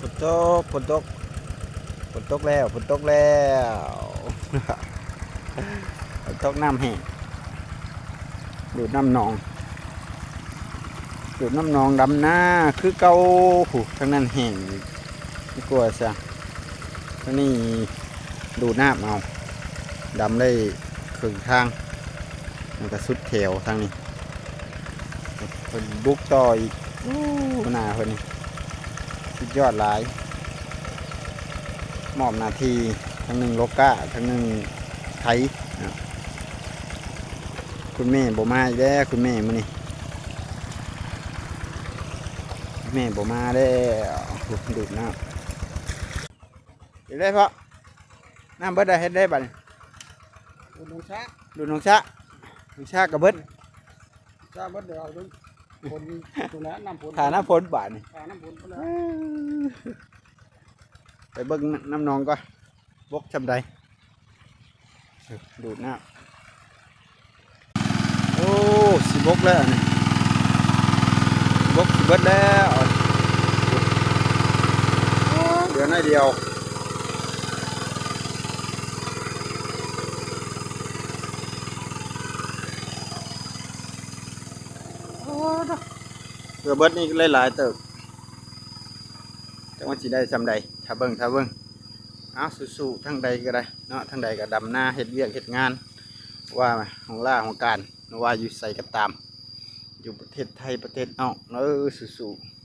ຝົນຕົກ ຝົນຕົກ ຝົນຕົກແລ້ວ ຝົນຕົກແລ້ວ ຝົນຕົກ ນ້ຳແຫ້ງ ດູດນ້ຳໜອງ ດູດນ້ຳໜອງ ດຳນາຄືເກົ່າ. ພຸ້ນ ທາງນັ້ນແຫ້ງອີກ ດີກວ່າຊະ ທາງນີ້ດູດນ້ຳເອົາ ດຳໄດ້ເຄິ່ງທາງ ມັນກະສຸດແຖວທາງນີ້ ເພິ່ນບຸກຕໍ່ອີກ. ໂອ້ ໜ້າເພິ່ນນີ້ສຸດຍອດຫຼາຍ ມອບໜ້າທີ່ ທາງໜຶ່ງລົກກ້າ ທາງໜຶ່ງໄຖນະ. ຄຸນແມ່ບໍ່ມາອີກແລ້ວ ຄຸນແມ່ມື້ນີ້ ແມ່ບໍ່ມາແລ້ວ. ໂອ້ ດູດນ້ຳ ເຮັດໄດ້ເພາະ ນ້ຳເບິດແລ້ວ ເຮັດໄດ້ບາດນີ້ ດູດໜອງຊະ ດູດໜອງຊະ ໜອງຊະກະເບິດ ຊະເບິດແລ້ວ ຝົນພຸ້ນແຫຼະ ນ້ຳຝົນ ຖ້ານ້ຳຝົນບາດນີ້ ຖ້ານ້ຳຝົນພຸ້ນແຫຼະ. ໄປເບິ່ງນ້ຳໜອງກ່ອນ ບົກຊ່ຳໃດ ດູດນ້ຳ. ໂອ້ ຊິບົກແລ້ວນີ້ ບົກຊິເບິດແລ້ວ ເຫຼືອໜ້ອຍດຽວ. ໂອ້ ເຫຼືອເບິດນີ້ຫຼາຍໆເຕີບ ຈັກວ່າຊິໄດ້ຊ່ຳໃດ ຖ້າເບິ່ງ ຖ້າເບິ່ງ. ເອົາ ສູ້ໆ ທາງໃດກະໄດ້ເນາະ ທາງໃດກະດຳນາ ເຮັດວຽກເຮັດງານ ວ່າຫ້ອງລາຫ້ອງການ ວ່າຢູ່ໃສກະຕາມ ຢູ່ປະເທດໄທປະເທດນອກ ເອີ ສູ້ໆ.